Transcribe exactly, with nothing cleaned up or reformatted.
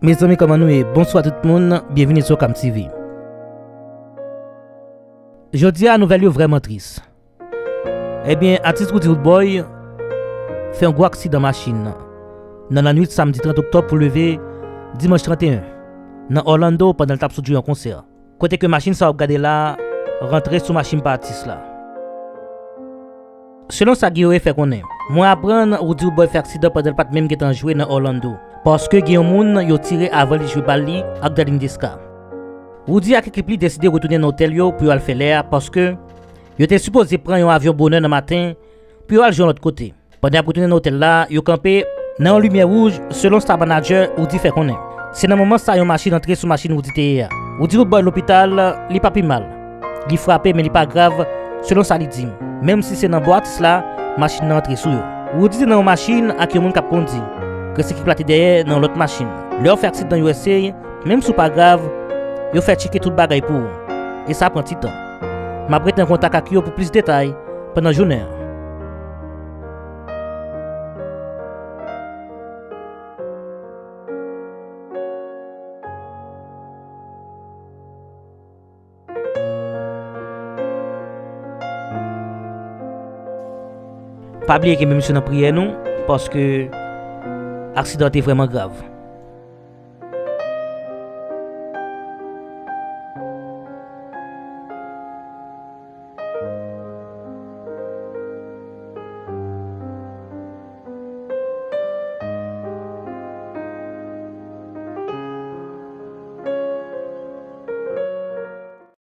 Mezanmi, kòman nou ye? Bonswa tout moun, byenvini sou Okam T V. Jodi a, nouvèl yo vrèman tris. Ebyen, atis Roody Roodboy fè yon gwo aksidan machin nan lannwit samdi trant oktòb pou leve dimanch trant e en nan Orlando pandan l t ap sot jwe yon konsè. Kote ke machin sa w ap gade la rantre sou machin pa atis la. Selon sa Guerrier fè konnen, mwen aprann Roody Roodboy fè aksidan pandan l pa t menm gentan jwe nan Orlando, paske gen yon moun yo tire avan li jwe bal li ak Dalin Desca. Roody ak ekip li deside retounen nan otèl yo pou yo al fè lè a, paske yo te sipoze pran yon avyon bonè nan maten pou yo al jwe yon lòt kote. Pandan y ap retounen nan otèl la, yo kanpe nan yon limyè wouj, selon sa manadjè Roody fè konnen. Se nan moman sa yon machin antre sou machin Roody te ye a. Roody Roodboy lopital, li pa pi mal. Li frape, men li pa grav, selon sa li di. Menm si se nan bò atis la, machin nan antre sou yo. Roody te nan yon machin ak yon moun k ap kondi. Rès ekip la te dèyè nan yon lòt machin. Lè w fè aksidan U S A, menm si w pa grav, yo fè tcheke tout bagay pou ou. E sa pran ti tan. M ap rete an kontak ak yo pou plis detay pandan jounen an. Pa bliye kenbe misye nan priyè nou, paske aksidan an te vrèman grav.